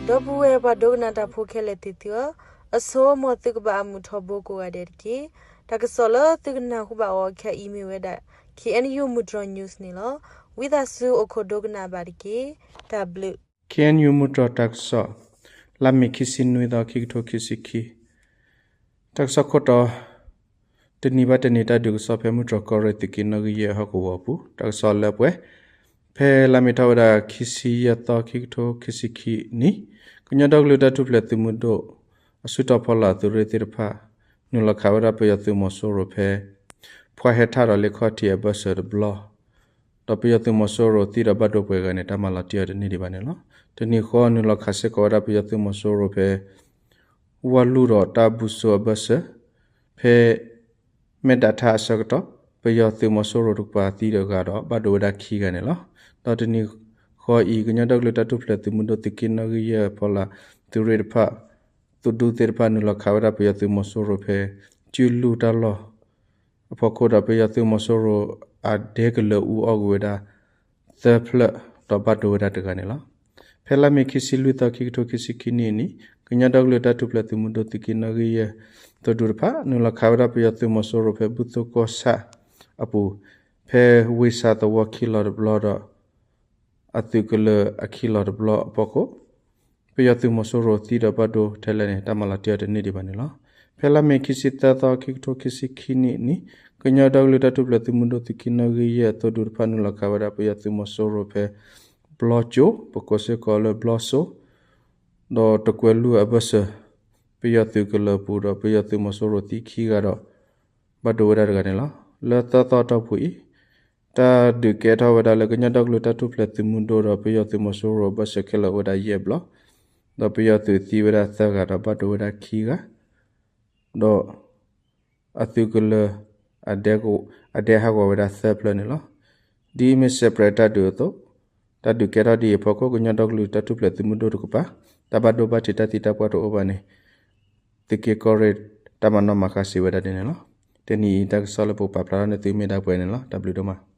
ဒီပုၢ်ဝဲၢ်ပှၤဒိကနၣ်တၢ်ဖိခဲလၢာ်သ့ၣ်သုဧၢ, အဆိ မ်သုကဘၣ်အမုာ်ထီဘိကိးဂၤဒဲးတက့ၢ်. တၢ်ကစီၣ်လၢသုကနၢ်ဟူဘၣ်အီၤခဲအံၤမ့ၢ်ဝဲဒၣ် K N U မုၢ်တြီၤ news န့ၣ်လီၤ. ဝံသးစူၤအိၣ်ခိးဒိကနၣ်ဘၣ်တက့ၢ်. တၢ်ဘျုး K N U မုၢ်တြီၤတၢ်ကစီၣ် လါမ့ၤခံဆံနွံသီ ခံကထိခံဆံခံ တၢ်ကစီၣ်ခိၣ်တီ တနံၤဘၣ်တနံၤတၢ်ဒုးကစီၣ်ဖဲမုၢ်တြီၤကီၢ်ရ့ၣ်သုးက့နီၣ်ဂံၢ်ယဲၢ်ဟီၣ်ကဝီၤအပူၤ တၢ်ကစီၣ်လၢပှဲၤ ဖဲလါမ့ၤထီၣ်ဝဲဒၣ်ခံဆံယဲၢ်သီ ခံကထိခံဆံခံနံၣ် ကညီဒီကလုာ်တၢ်ထူၣ်ဖျဲးသုးမုၢ်ဒိၣ် အစုတီၤဖီလာ်အသုးရ့ၣ်သ့ၣ်တဖၣ် နုာ်လီၤခးဝဲဒၣ်ပယီၤသုးမီၤစိရိၤဖဲ ဖှါဟဲထၣ်ဒီးလ့ခီၣ်ထံးအဘၢၣ်စၢၤတဘျီ ဒီးပယီၤသုးမီၤစိရိၤသံဒီးဘၣ်ဒိပှဲၤဂၤန့ၣ် တၢ်မၤလီၤတံၢ်အီၤတန့ၢ်ဒံးဘၣ်န့ၣ်လီၤ. တနံၤဃီနုာ်လီၤခးစ့ၢ်ကီးဝဲဒၣ်ပယီၤသုးမီၤစိရိၤဖဲ ဝၢ်လူၢ်ဒီးတၢ်ဘူၣ်စိအဘၢၣ်စၢၤ ဖဲ မဲာ်ဒၣ်ထါအဆၢကတီၢ် ပယီၤသုးမီၤစိရိၤတကပၤသံတဂၤဒီး ဘၣ်ဒိဝဲဒၣ်ခံဂၤန့ၣ်လီၤ. ဒီးတနံၤဃီအံၤ ကညီဒီကလုာ်တၢ်ထူၣ်ဖျဲးသုးမုၢ်ဒိၣ်သုးက့နီၣ်ဂံၢ်ယဲၢ်ဖီလာ် သုးရ့ၣ်တဖၣ် သုးဒူသ့ၣ်တဖၣ်နုာ်လီၤခးဝဲဒၣ်ပယီၤသုးမီၤစိရိၤဖဲ ကၠူလူၢ်တၢ်လီၢ် အဖီခိၣ်ဒီး ပယီၤသုးမီၤစိရိၤအဒဲကလၢာ်အူအီၣ်ကွံာ်ဝဲဒၣ် သၢဖျၢၣ် ဒီးဘၣ်ဒိဝဲဒၣ်တဂၤန့ၣ်လီၤ. ဖဲလါမ့ၤခံဆံလွံၢ်သီ ခံကထိခံဆံခံနံၣ်အနံၤ ကညီဒီကလုာ်တၢ်ထူၣ်ဖျဲးသုးမုၢ်ဒိၣ်သုးက့နီၣ်ဂံၢ်ယဲၢ် သုးဒူတဖၣ် နုာ်လီၤခးဝဲဒၣ်ပယီၤသုးမီၤစိရိၤဖဲဘူၣ်သိကီၢ်ဆၣ်အပူၤ ဖဲဝ့ၢ်စးသဝီခံလီၤတဘျီဒီး အသုးကလၢၤအခံလီၤတဘျီအဖီခိၣ် ပယီၤသုးမီၤစိရိၤသံဒီးဘၣ်ဒိထဲလဲၣ်န့ၣ် တၢ်မၤလီၤတံၢ်အီၤတန့ၢ်ဒံးဘၣ်န့ၣ်လီၤ. ဖဲလါမ့ၤခံဆံသၢသီ ခံကထိခံဆံခံနံၣ်အနံၤ ကညီဒီကလုာ်တၢ်ထူၣ်ဖျဲးသုးမုၢ်ဒိၣ်သုးက့နီၣ်ဂံၢ်ယဲၢ်အသုးဒူတဖၣ်နုာ်လီၤခးဝဲဒၣ်ပယီၤသုးမီၤစိရိၤဖဲ ဘျီကၠိ ပကိးစ့ၢ်ကီးလၢဘျီစိ ဒီးတကွဲၤလူၢ်အဘၢၣ်စၢၤ ပယီၤသုးကလၢၤပူၤဒီး ပယီၤသုးမီၤစိရိၤသံခံဂၤဒီး ဘၣ်ဒိဝဲဒၣ်တဂၤန့ၣ်လီၤ. လၢသၢသီအတီၢ်ပူၤအံၤ တၢ်ဒုးကဲထီၣ်ဝဲဒၣ်လၢကညီဒီကလုာ်တၢ်ထူၣ်ဖျဲးသုးမုၢ်ဒိၣ်ဒီးပယီၤသုးမီၤစိရိၤအဘၢၣ်စၢၤခဲလၢာ်အိၣ်ဝဲဒၣ်ယဲၢ်ဘျီ ဒီးပယီၤသုးသံဝဲဒၣ်သၢဂၤဒီးဘၣ်ဒိဝဲဒၣ်ခံဂၤ ဒီး အသုးကလၢၤ အဒဲဟးဂီၤဝဲဒၣ်သၢဖျၢၣ်န့ၣ်လီၤ. ဒ်အမ့ၢ် separate တၢ်ဒုးအသိး တၢ်ဒုးကဲထီၣ်ဒ်အံၤအဖီခိၣ် ကညီဒီကလုာ်တၢ်ထူၣ်ဖျဲးသုးမုၢ်ဒိၣ်တကပၤ တၢ်ဘၣ်ဒိဘၣ်ထံးတၢ်သံတၢ်ပှၢ်တအိၣ်ဘၣ်န့ၣ် သုးက့ကီၢ်ရ့ၣ် တၢ်မၤနီၣ်မၤဃါစံးဝဲဒၣ်ဒ်န့ၣ်လီၤ. တနံၤအံၤတၢ်ကစီၣ်လၢပပာ်ဖျါထီၣ်န့ၢ်သုမ့ၢ်ဒၣ်ပှဲၤန့ၣ်လီၤ. တၢ်ဘျုးဒိၣ်မး.